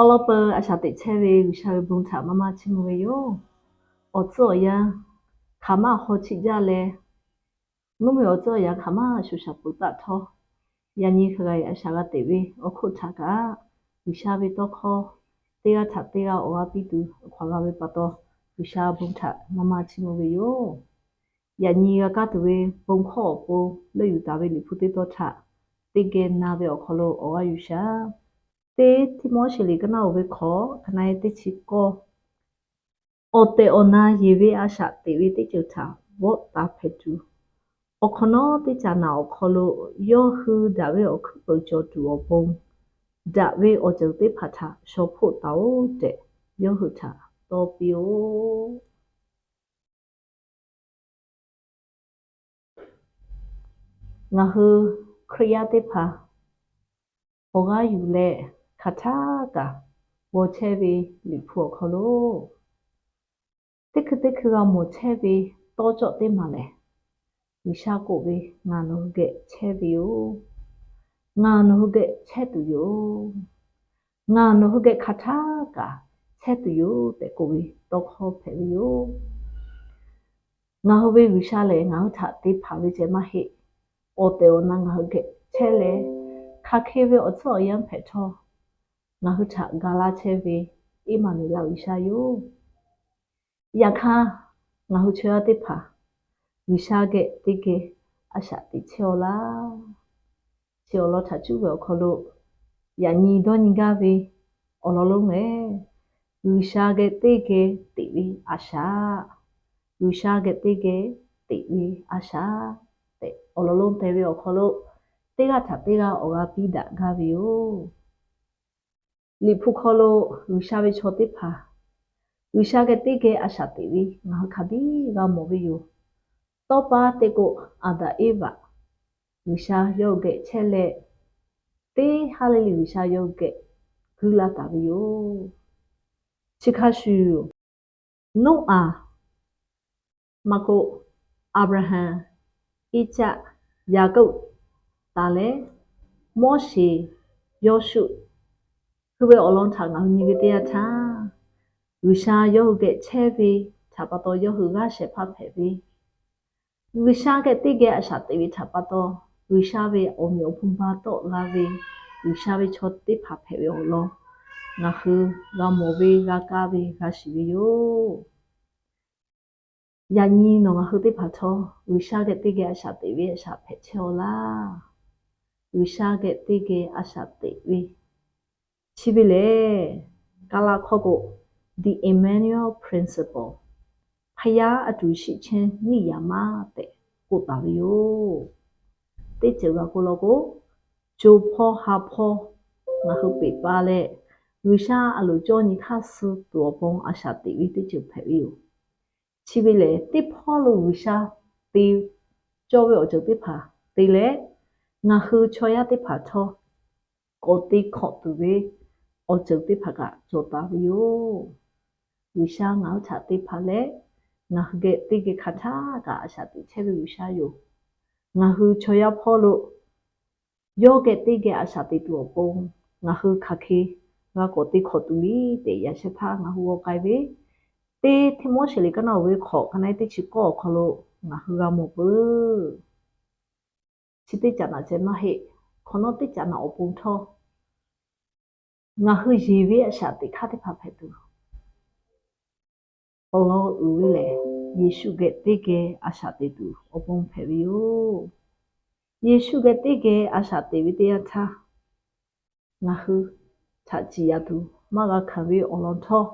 Awˬ lawn peuˬ a shaꞈ teꞈ chehˇ ve G'uiˬsha ve bon htaꞈ maˇ maˇ chiˇ mvuh ve yoˬ. Awˬ tcuhˉ awˬ yanˇ hk'aˬ maˇ haw chiˆ jaˇ leh, mvuhˇmiˬ awˬ tcuhˉ awˬ yanˇ hk'aˬ maˇ shuˍ shaˍ peuˬ taˆ htawˇ, yaꞈ nyi hk'a gaˬ a shaꞈ g'a teꞈ ve awˬ hk'oˆ htaꞈ kaꞈ, G'uiˬsha ve tawˇ hkawˇ teˇ g'aˇ htaꞈ teˇ g'aˇ awˬ g'a piˇ tuˬ hk'aˬ g'a ve pa taw, G'uiˬsha bon htaꞈ maˇ maˇ chiˇ mvuh ve yoˬ. Yaꞈ nyi g'a kaˇ tuˬ ve bon hkawˇ awˬ pon leuˆ yuˬ taˍ ve Liꞈ hpu teˇ tawn htaꞈ teˇ geh na ve awˬ hk'aw lo awˬ g'aˇ yuˬ shaˍ. Teˇ Tiˆmoˉseˍ liꞈ ka naˆ uiˍ ve hkawꞈ ka na e teˇ chi kawˇ, awˬ tehˬ awˬ na yeˬ ve a shaꞈ teꞈ ve teˇ ceuˬ htaꞈ vawˆ taˍ hpehꞈ tuˬ, awˬ hk'awꞈ nawˉ teˇ caꞈ naꞈ awˬ hk'aw lo yawˇ hui daꞈ ve awˬ hkuiˉ peuˬ cawˬ tuˬ awˬ pon, daꞈ ve awˬ ceuˬ teˇ hpaˍ htaꞈ shaw hpoˆ taˍ-oꞈ tehꞈ, yawˇ hui htaꞈ tawˇ piˇ-oˆ. Ngaˬ hui Hkriꞈ yaˇ teˇ hpaˍ awˬ g'aˇ yuˬ leh hk'aˬ htaˇ kaꞈ g'aw chehˇ ve Liꞈ hpu awˬ hk'aw lo, teˇ hkui teˇ hkui g'a mawˬ chehˇ ve tawˇ cawˆ teˇ maˬ lehˬ, G'uiˬsha k'oˆ ve, Ngaˬ nawˬ hui geh chehˇ ve yoˬ. Ngaˬ nawˬ hui geh chehˇ tuˬ yoˬ. Ngaˬ nawˬ hui geh hk'aˬ htaˇ kaꞈ chehˇ tuˬ yoˬ tehꞈ k'oˆ ve tawˇ hkawˇ hpehꞈ ve yoˬ. Ngaˬ hui ve G'uiˬsha lehˬ, ngaˬ hui htaꞈ te hpanˍ ve ceh maˇ heˆ. Awˬ tehˬ awˬ na ngaˬ hui geh chehˇ leh, hk'aˬ hk'e ve awˬ tcuhˉ awˬ yanˇ hpehꞈ htawˇ, ngaˬ hui htaꞈ ga laˇ chehˇ ve Eˇmaˍnuˍlaˆ G'uiˬsha yoˬ. Yaꞈ hk'aˇ, ngaˬ hui chaw yaˇ teˇ hpaˍ G'uiˬsha geh teˇ geh a shaꞈ teꞈ chehˇ-aw laˇ. Chi awˬ lawn htaꞈ cuˉ ve awˬ hk'aw lo, yaꞈ nyi dawˇ nyi gaˇ ve awˬ lawn lonˉ lehˬ, G'uiˬsha geh teˇ geh teꞈ ve a shaꞈ, G'uiˬsha geh teˇ geh teꞈ ve a shaꞈ tehꞈ awˬ lawn lonˉ te ve awˬ hk'aw lo, teˇ g'aˇ htaꞈ teˇ g'aˇ awˬ g'a piˇ daꞈ gaˇ ve yoˬ. Liꞈ hpu hk'aw lo G'uiˬsha ve chaw teˇ hpaˍ G'uiˬsha geh teˇ geh a shaꞈ teꞈ ve ngaˬ hui hk'a biˇ g'a mawˬ ve yoˬ. Tawˇ pa teˇ k'o, Aˍdanˍ Eˇvaꞈ G'uiˬsha yawˇ hui geh chehˇ leh, teˇ haˉ le le G'uiˬsha yawˇ hui geh guiˇ laˇ taˍ ve yoˬ. Chi hk'a shuˍ, Noˉaꞈ, maˇ k'oˆ, Aˍbraˍhanˍ, Iˉcaˆ, Yaˍkoˆ, taˍ leh Moˉseˍ, Yawˇshuˆ, hui ve awˬ lawn htaꞈ ngaˬ hui nyi ve teˇ yanˇ htaˇ, G'uiˬsha yawˇ hui geh chehˇ ve htaꞈ pa taw yawˇ hui g'aˇ shehˍ hpaˇ hpehꞈ ve, G'uiˬsha geh teˇ geh a shaꞈ teꞈ ve htaꞈ pa taw, G'uiˬsha ve awˬ meꞈ awˬ hponˇ ba tawˆ la ve G'uiˬsha ve chaw teˇ hpaˍ hpehꞈ ve awˬ lawn ngaˬ hui g'a mawˬ ve, g'a kaˇ ve, g'a shiˍ ve yoˬ. Yaꞈ nyi nawˬ ngaˬ hui teˇ hpaˍ htawˇ G'uiˬsha geh teˇ geh a shaꞈ teꞈ ve a shaꞈ hpehꞈ chehˇ-aw laˇ. G'uiˬsha geh teˇ geh a shaꞈ teꞈ ve chi ve lehˬ, Kaˍlaˍ hkawˇ k'o, the Emmanuel principle, ဘုရားအတူရှိခြင်း နိယာမ tehꞈ k'oˆ taˍ ve yoˬ. Teˇ ceuˬ g'a k'oˆ law k'o, co hpawˇ ha hpawˇ ngaˬ hui peꞈ pa leh, G'uiˬsha a loˍ cawˇ nyi hk'aˇ suh tuˬ awˬ pon a shaꞈ teꞈ ve teˇ ceuˬ hpehꞈ ve yoˬ. Chi ve lehˬ, teˇ hpawˇ lo G'uiˬsha te cawˇ ve awˬ ceuˬ teˇ hpaˍ te leh, ngaˬ hui chaw yaˇ teˇ hpaˍ htawˇ k'awꞈ te hk'awꞈ tuˬ ve awˬ ceuˬ teˇ hpaˍ kaꞈ cawˬ taˍ ve yoˬ. G'uiˬsha ngaˬ hui htaꞈ te hpanˍ leh, ngaˬ hui geh teˇ geh hk'aˬ htaˇ kaꞈ a shaꞈ teꞈ chehˇ ve G'uiˬsha yoˬ. Ngaˬ hui chaw yaˇ hpawˇ lo yawˇ geh teˇ geh a shaꞈ teꞈ tuˬ awˬ pon, ngaˬ hui hk'aˬ hk'e g'a k'awꞈ te hk'awꞈ tuˬ le tehꞈ yaꞈ shehˍ hpaˇ ngaˬ hui g'aw k'ai ve, teˇ Tiˆmoˉseˍ liꞈ ka naˆ uiˍ ve hkawꞈ ka na e teˇ chi kawˇ awˬ hk'aw lo ngaˬ hui g'a mawˬ peuˬ. Chi teˇ caꞈ naꞈ ceh maˇ heˆ. Hk'awꞈ nawˉ teˇ caꞈ naꞈ awˬ pon htawˇ, ngaˬ hui yeˬ ve a shaꞈ teꞈ hk'aˇ teˇ hpaˍ hpehꞈ tuˬ awˬ lawn uiˍ ve lehˬ, Yeˍsuˆ geh teˇ geh a shaꞈ teꞈ tuˬ awˬ pon hpehꞈ ve yoˬ. Yeˍsuˆ geh teˇ geh a shaꞈ teꞈ ve teˇ yanˇ htaˇ, ngaˬ hui htaꞈ ciˍ yanˍ tuˬ maˇ g'a hkanˍ ve awˬ lawn htawˇ,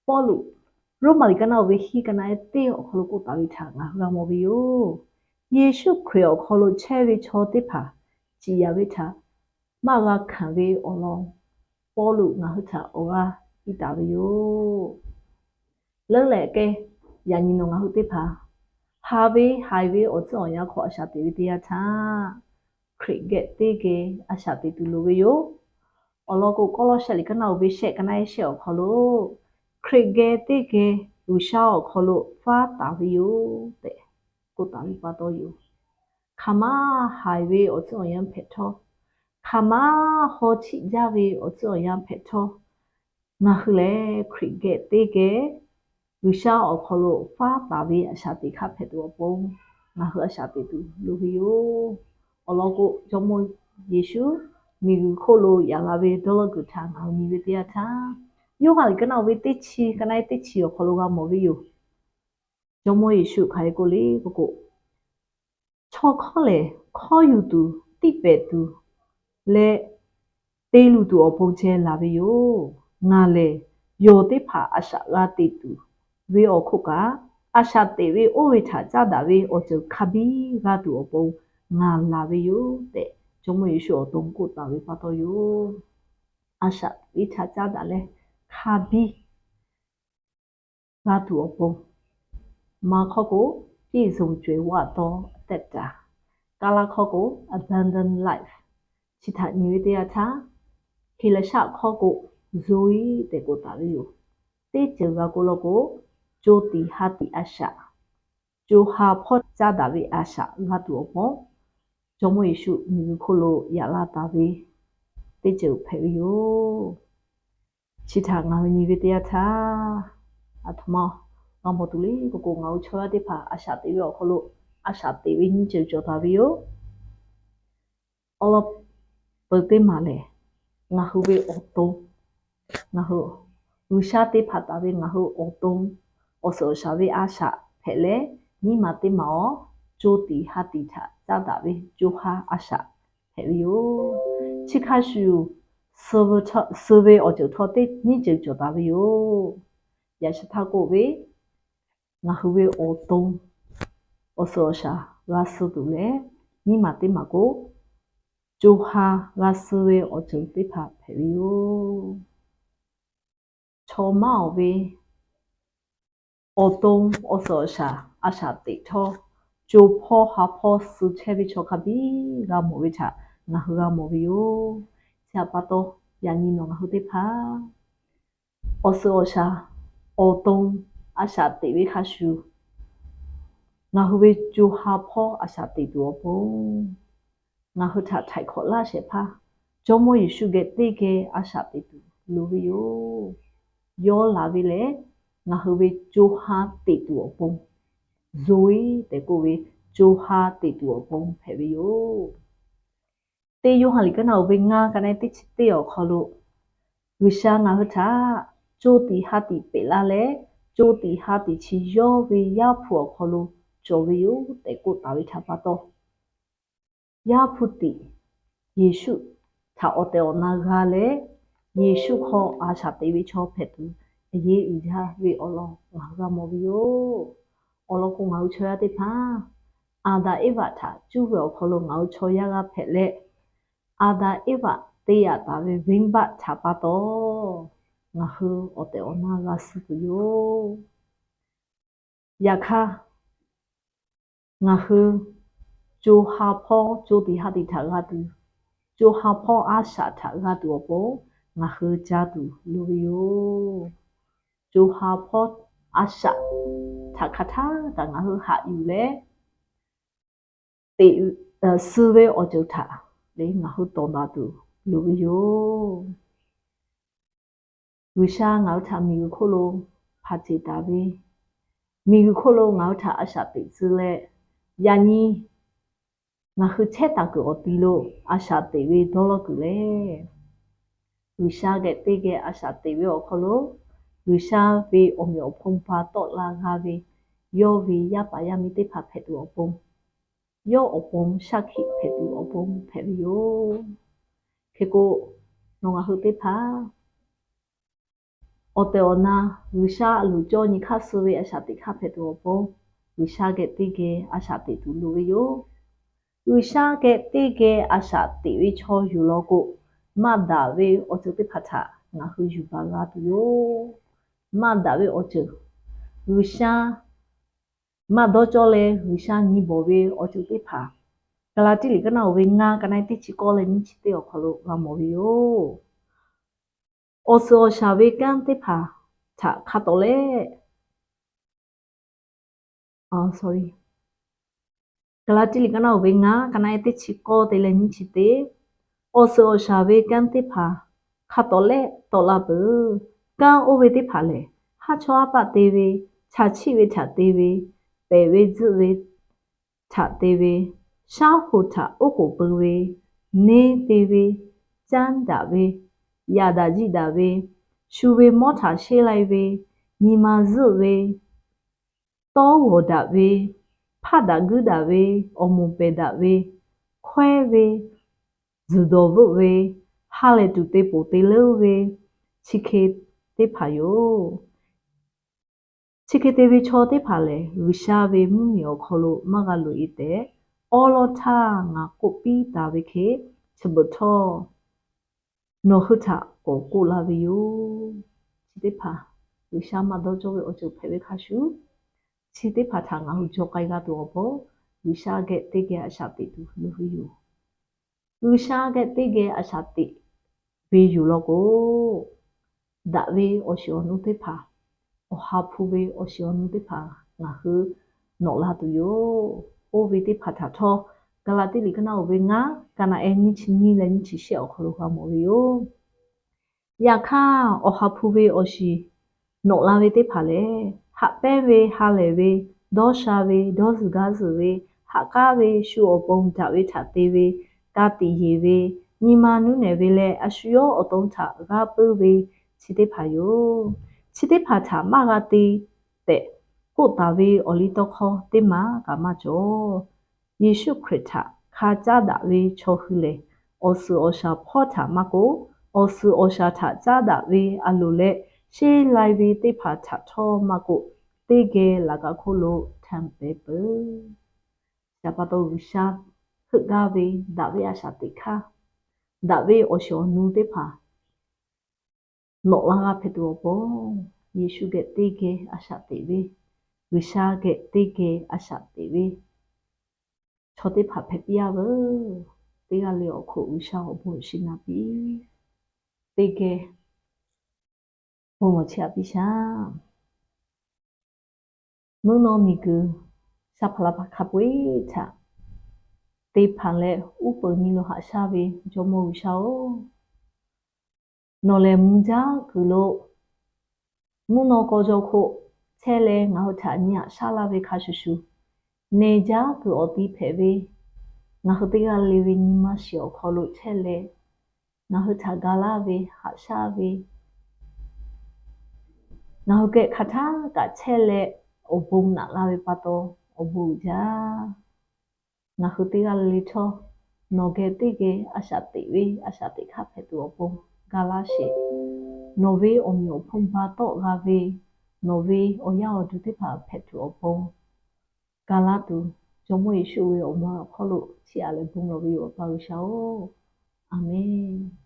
Pawˇluꞈ Roˉmaꞈ liꞈ ka naˆ uiˍ ve hiˉ ka na e teˇ awˬ hk'aw lo k'oˆ taˍ ve htaꞈ ngaˬ hui g'a mawˬ ve yoˬ. Yeˍsuˆ Hkriꞈ awˬ hk'aw lo chehˇ ve chaw teˇ hpaˍ ciˍ yanˍ ve htaꞈ maˇ g'a hkanˍ ve awˬ lawn Pawˇluꞈ ngaˬ hui htaꞈ awˬ g'aˇ piˇ taˍ ve yoˬ. Leuˉ leh kehˉ, yaꞈ nyi nawˬ ngaˬ hui teˇ hpaˍ ha ve haiˬ ve awˬ tcuhˉ awˬ yanˇ hk'aw a shaꞈ teꞈ ve teˇ yanˇ htaˇ, Hkriꞈ geh teˇ geh a shaꞈ teꞈ tuˬ loˍ ve yoˬ. Awˬ lawn k'o, Kawˇlawˇsehˆ liꞈ ka naˆ uiˍ ve shehˆ ka na e shehˆ awˬ hk'aw lo, Hkriꞈ geh teˇ geh G'uiˬsha awˬ hk'aw lo faˉ taˍ ve yoˬ tehꞈ k'oˆ taˍ ve pa taw yoˬ. Hk'aˬ ma haiˬ ve awˬ tcuhˉ awˬ yanˇ hpehꞈ htawˇ, hk'aˬ ma haw chiˆ jaˇ ve awˬ tcuhˉ awˬ yanˇ hpehꞈ htawˇ, Ngaˬ hui lehˬ Hkriꞈ geh teˇ geh G'uiˬsha awˬ hk'aw lo faˉ taˍ ve a shaꞈ teꞈ hk'aˇ hpehꞈ tuˬ awˬ pon, ngaˬ hui a shaꞈ teꞈ tuˬ loˍ ve yoˬ. Awˬ lawn k'o, Jawˇmawˇ Yeˍsuˆ miˬguiˬ hk'oˆ lo yaꞈ la ve dawˇ lawˇ kuiˬ htaꞈ ngaˬ hui nyi ve teˇ yanˇ htaˇ, Yoˇhanˬ liꞈ ka naˆ-o ve teˇ chi, ka naˆ-e teˇ chi awˬ hk'aw lo g'a mawˬ ve yoˬ. Jawˇmawˇ Yeˍsuˆ hk'aˬ hk'e k'oˆ le k'o k'o, Chaw hkawˇ lehˬ, hkawˇ yuˬ tuˬ, tiˇ pehˍ tuˬ leh te luˬ tuˬ awˬ pon ceh laˬ ve yoˬ. Ngaˬ lehˬ, yawˬ teˇ hpaˍ a shaꞈ g'a teꞈ tuˬ ve awˬ hk'oˆ kaꞈ, a shaꞈ teꞈ ve oˇ ve htaꞈ caˇ daꞈ ve awˬ ceuˬ hk'a biˇ g'a tuˬ awˬ pon ngaˬ laˬ ve yoˬ tehꞈ, Jawˇmawˇ Yeˍsuˆ awˬ to k'oˆ taˍ ve pa taw yoˬ. A shaꞈ teꞈ ve htaꞈ caˇ daꞈ leh hk'a biˇ g'a tuˬ awˬ pon, Manˇ hkawˇ k'o, ပြည့်စုံကြွယ်ဝသောအသက်တာ, Kaˇlaˇ hkawˇ k'o, abundant life, chi htaꞈ nyi ve teˇ yanˇ htaˇ, Heˍlaˍsaˆ hkawˇ k'o, Zoˇiˆ tehꞈ k'oˆ taˍ ve yoˬ. Teˇ ceuˬ g'a k'oˆ law k'o, co tiꞈ ha tiꞈ a shaꞈ, co ha hpawˇ caˇ daꞈ ve a shaꞈ g'a tuˬ awˬ pon, Jawˇmawˇ Yeˍsuˆ miˬguiˬ hk'oˆ lo yaꞈ la taˍ ve teˇ ceuˬ hpehꞈ ve yoˬ. Chi htaꞈ ngaˬ hui nyi ve teˇ yanˇ htaˇ, aˬ htoꞈ ma g'a mawˬ tuˬ le k'o k'o, ngaˬ hui chaw yaˇ teˇ hpaˍ a shaꞈ teꞈ ve awˬ hk'aw lo a shaꞈ teꞈ ve nyiˇ ceuˬ cawˬ taˍ ve yoˬ. Awˬ lawn peuˬ teˇ maˬ lehˬ, ngaˬ hui ve awˬ to, ngaˬ hui G'uiˬsha te hpanˍ taˍ ve ngaˬ hui awˬ to, awˬ suhˍ awˬ shaˍ ve a shaꞈ hpehꞈ leh, nyiˇ maˬ teˇ maˬ awˬ co tiꞈ ha tiꞈ htaꞈ caˇ daꞈ ve co ha a shaꞈ hpehꞈ ve yoˬ. Chi hk'a shuˍ, suh ve awˬ ceuˬ htawˇ teˇ nyiˇ ceuˬ cawˬ taˍ ve yoˬ. Yaꞈ shi htaˇ k'oˆ ve, ngaˬ hui ve awˬ to, awˬ suhˍ awˬ shaˍ g'a suh tuˬ leh, nyiˇ maˬ teˇ maˬ k'o, co ha g'a suh ve awˬ ceuˬ teˇ hpaˍ hpehꞈ ve yoˬ. Chaw maˇ awˬ ve awˬ to, awˬ suhˍ awˬ shaˍ a shaꞈ teꞈ htawˇ, co hpawˇ ha hpawˇ suh chehˇ ve chaw hk'a biˇ g'a mawˬ ve htaꞈ ngaˬ hui g'a mawˬ ve yoˬ. Chi htaꞈ pa taw, yaꞈ nyi nawˬ ngaˬ hui teˇ hpaˍ awˬ suhˍ awˬ shaˍ, awˬ to a shaꞈ teꞈ ve hk'a shuˍ, ngaˬ hui ve co ha hpawˇ a shaꞈ teꞈ tuˬ awˬ pon, ngaˬ hui htaꞈ htaiˍ hk'awꞈ laˇ shehˍ hpaˇ Jawˇmawˇ Yeˍsuˆ geh teˇ geh a shaꞈ teꞈ tuˬ loˍ ve yoˬ. Yawˇ laˬ ve lehˬ, ngaˬ hui ve co ha teꞈ tuˬ awˬ pon, Zoˇiˆ tehꞈ k'oˆ ve co ha teꞈ tuˬ awˬ pon hpehꞈ ve yoˬ. Teˇ Yoˇhanˬ liꞈ ka naˆ-o ve ngaˇ, ka naˆ-e teˇ chi teˇ awˬ hk'aw lo, G'uiˬsha ngaˬ hui htaꞈ co tiꞈ ha tiꞈ peꞈ laˇ leh, co tiꞈ ha tiꞈ chi yawˇ ve Yaˇ hpu awˬ hk'aw lo cawˬ ve yoˬ tehꞈ k'oˆ taˍ ve htaꞈ pa taw, Yaˇ hpu tiꞈ Yeˍsuˆ htaꞈ awˬ tehˬ awˬ na g'a leh, Yeˍsuˆ hk'aw a shaꞈ teꞈ ve chaw hpehꞈ tuˬ, a yeˇ uiˍ jaˇ ve awˬ lawn ngaˬ hui g'a mawˬ ve yoˬ. Awˬ lawn k'o, ngaˬ hui chaw yaˇ teˇ hpaˍ Aˍdanˍ Eˇvaꞈ htaꞈ cuˇ ve awˬ hk'aw lo ngaˬ hui chaw yaˇ g'a hpehꞈ leh, Aˍdanˍ Eˇvaꞈ te yaꞈ taˍ ve venˇbaˆ htaꞈ pa taw, ngaˬ hui awˬ tehˬ awˬ na g'a suh tuˬ yoˬ. Yaꞈ hk'aˇ, ngaˬ hui co ha hpawˇ co tiꞈ ha tiꞈ htaꞈ g'a tuˬ, co ha hpawˇ a shaꞈ htaꞈ g'a tuˬ awˬ pon ngaˬ hui ca tuˬ loˍ ve yoˬ. Co ha hpawˇ a shaꞈ htaꞈ hk'aˬ htaˇ kaꞈ ngaˬ hui haꞈ yuˬ leh, teꞈ, suh ve awˬ ceuˬ htaꞈ leh ngaˬ hui tawˍ daꞈ tuˬ loˍ ve yoˬ. G'uiˬsha ngaˬ hui htaꞈ miˬguiˬ hk'oˆ lo hpanˍ ceˬ taˍ ve, miˬguiˬ hk'oˆ lo ngaˬ hui htaꞈ a shaꞈ teꞈ tcuh leh, yaꞈ nyi ngaˬ hui chehˇ taˍ kuiˬ awˬ ti lo a shaꞈ teꞈ ve dawˇ lawˇ kuiˬ lehˬ, G'uiˬsha geh teˇ geh a shaꞈ teꞈ ve awˬ hk'aw lo, G'uiˬsha ve awˬ meꞈ awˬ hponˇ pa tawˆ la g'a ve yawˇ ve yaˇ paˍ yaˇ miˇ teˇ hpaˍ hpehꞈ tuˬ awˬ pon, yawˇ awˬ pon shaˉ hkiˆ hpehꞈ tuˬ awˬ pon hpehꞈ ve yoˬ. Hk'e k'o, nawˬ ngaˬ hui teˇ hpaˍ awˬ tehˬ awˬ na G'uiˬsha a loˍ cawˇ nyi hk'aˇ suh ve a shaꞈ teꞈ hk'aˇ hpehꞈ tuˬ awˬ pon, G'uiˬsha geh teˇ geh a shaꞈ teꞈ tuˬ loˍ ve yoˬ. G'uiˬsha geh teˇ geh a shaꞈ teꞈ ve chaw yuˬ law k'o, maˇ daꞈ ve awˬ ceuˬ teˇ hpaˍ htaꞈ ngaˬ hui yuˬ baˬ g'a tuˬ yoˬ. Maˇ daꞈ ve awˬ ceuˬ, G'uiˬsha maˇ dawˇ cawˇ leh G'uiˬsha nyi bawˬ ve awˬ ceuˬ teˇ hpaˍ, Gaˍlaˍtiˆ liꞈ ka naˆ-o ve ngaˇ, ka naˆ-e teˇ chi k'awˇ leh nyiˇ chi teˇ awˬ hk'aw lo g'a mawˬ ve yoˬ. Awˬ suhˍ awˬ shaˍ ve kanˉ teˇ hpaˍ htaꞈ hk'a tawˍ leh, sorry, Gaˍlaˍtiˆ liꞈ ka naˆ-o ve ngaˇ, ka naˆ-e teˇ chi k'awˇ te leh nyiˇ chi teˇ, awˬ suhˍ awˬ shaˍ ve kanˉ teˇ hpaˍ hk'a tawˍ leh tawˆ la peuˬ. Kanˉ oˇ ve teˇ hpaˍ lehˬ, haˉ chawˇ haˉ paˆ te ve, chaꞈ chiˆ ve htaꞈ te ve, pehˬ ve tzuhˆ ve htaꞈ te ve, shaˉ hoꞈ htaꞈ oˉ k'oˍ pui ve, neˇ te ve, canˇ daꞈ ve, yaꞈ daꞈ jiˆ daꞈ ve, shu ve mawˇ htaꞈ sheˉ lai ve, nyi ma zuhˆ ve, tawˇ g'awˬ daꞈ ve, hpaˆ daꞈ guiˇ daꞈ ve, awˬ moˍ pehˬ daꞈ ve, hkawehˇ ve, zuhˬ dawˬ veuˆ ve, ha lehˬ tuˬ te poˬ te leuˉ ve, chi hk'e teˇ hpaˍ yoˬ. Chi hk'e te ve chaw teˇ hpaˍ lehˬ, G'uiˬsha ve mvuhˇmiˬ awˬ hk'aw lo maˇ g'a loꞈ e tehꞈ, awˉ lawˉ htaˇ ngaˬ k'oˆ piˇ taˍ ve hk'e, chi beuꞈ htawˇ nawˬ hui htaꞈ k'awꞈ k'oˆ laˇ ve yoˬ. Chi teˇ hpaˍ G'uiˬsha maˇ dawˇ cawˇ ve awˬ ceuˬ hpehꞈ ve hk'a shuˍ, chi teˇ hpaˍ htaꞈ ngaˬ hui jaw k'ai g'a tuˬ awˬ pon, G'uiˬsha geh teˇ geh a shaꞈ teꞈ tuˬ loˍ ve yoˬ. G'uiˬsha geh teˇ geh a shaꞈ teꞈ ve yoˬ law k'o, daꞈ ve awˬ shiˍ awˬ nu teˇ hpaˍ, awˬ ha hpu ve awˬ shiˍ awˬ nu teˇ hpaˍ ngaˬ hui nawꞈ la tuˬ yoˬ. Oˇ ve teˇ hpaˍ htaꞈ htawˇ, Gaˍlaˍtiˆ liꞈ ka naˆ uiˍ ve ngaˇ, ka naˆ ehˉ nyiˇ chi nyiˇ leh nyiˇ chi shehˆ awˬ hk'aw lo g'a mawˬ ve yoˬ. Yaꞈ hk'aˇ, awˬ ha hpu ve awˬ shiˍ nawꞈ la ve teˇ hpaˍ lehˬ, haꞈ pehnˇ ve, ha lehˬ ve, dawˇ sha ve, dawˇ zuhˬ gaˇ zuhˬ ve, haꞈ k'aˉ ve, shu awˬ pon daꞈ ve htaꞈ te ve, ka tiꞈ yeˬ ve, nyi ma nuˇ nehˬ ve leh a shu yawˇ awˬ to htaꞈ g'aˇ puiˉ ve, chi teˇ hpaˍ yoˬ. Chi teˇ hpaˍ htaꞈ maˇ g'a te tehꞈ k'oˆ taˍ ve awˬ liˇ tawˇ hkawˇ teˇ maˬ kaꞈ maˇ cawˬ. Yeˍsuˆ Hkriꞈ htaꞈ hk'a caˉ daꞈ ve chaw hui lehˬ, awˬ suhˍ awˬ shaˍ hpawˇ htaꞈ maˇ k'oˆ, awˬ suhˍ awˬ shaˍ htaꞈ caˉ daꞈ ve a loˍ leh sheˉ lai ve teˇ hpaˍ htaꞈ htawˇ maˇ k'oˆ, teˇ geh laꞈ ka hk'oˆ lo htanˍ pehˍ peuˬ. Chi pa taw G'uiˬsha heuˆ gaˇ ve daꞈ ve a shaꞈ teꞈ hkanˇ, daꞈ ve awˬ shiˍ awˬ nu teˇ hpaˍ nawꞈ la g'a hpehꞈ tuˬ awˬ pon, Yeˍsuˆ geh teˇ geh a shaꞈ teꞈ ve, G'uiˬsha geh teˇ geh a shaꞈ teꞈ ve chaw teˇ hpaˍ hpehꞈ piˇ-a veuˬ. Teˇ g'aˇ le awˬ hk'oˆ G'uiˬsha awˬ bon shiˍ na piˇ, teˇ geh bon lawˬ chiˇ aꞈ piˇ shaˍ. Mvuhˇ naw miˬguiˬ sha hpaˍ la hpaˍ hk'a peu-eˬ htaꞈ te hpanˍ leh uˉ peunˍ nyi lo haꞈ shaˉ ve Jawˇmawˇ G'uiˬsha-oˬ, nawˬ lehˬ mvuh jaˇ kuiˬ lo mvuhˇ naw kaw jaw hk'oˆ chehˇ leh ngaˬ hui htaꞈ nyi haꞈ shaˉ laˇ ve hk'a shuˍ shuˍ, neh jaˇ kuiˬ awˬ ti hpehꞈ ve ngaˬ hui teˇ g'aˇ le ve nyi ma shiˍ awˬ hk'aw lo chehˇ leh, ngaˬ hui htaꞈ ga laˇ ve, haꞈ shaˉ ve, ngaˬ hui geh hk'aˬ htaˇ kaꞈ chehˇ leh awˬ bon naꞈ la ve pa taw awˬ bon uiˍ jaˇ. Ngaˬ hui teˇ g'aˇ le le htawˇ, nawˬ geh teˇ geh a shaꞈ teꞈ ve a shaꞈ teꞈ hkanˇ hpehꞈ tuˬ awˬ pon ga laˇ sheˍ. Nawˬ ve awˬ meꞈ awˬ hponˇ ba tawˆ g'a ve, nawˬ ve awˬ yaˇ awˬ duˬ teˇ hpaˍ hpehꞈ tuˬ awˬ pon ga laˇ tuˬ, Jawˇmawˇ Yeˍsuˆ ve awˬ meh awˬ hk'aw lo chiˇ aꞈ leh bon lawˬ ve yoˬ, Awˬ pa G'uiˬsha-oˬ, Aˍmenˇ.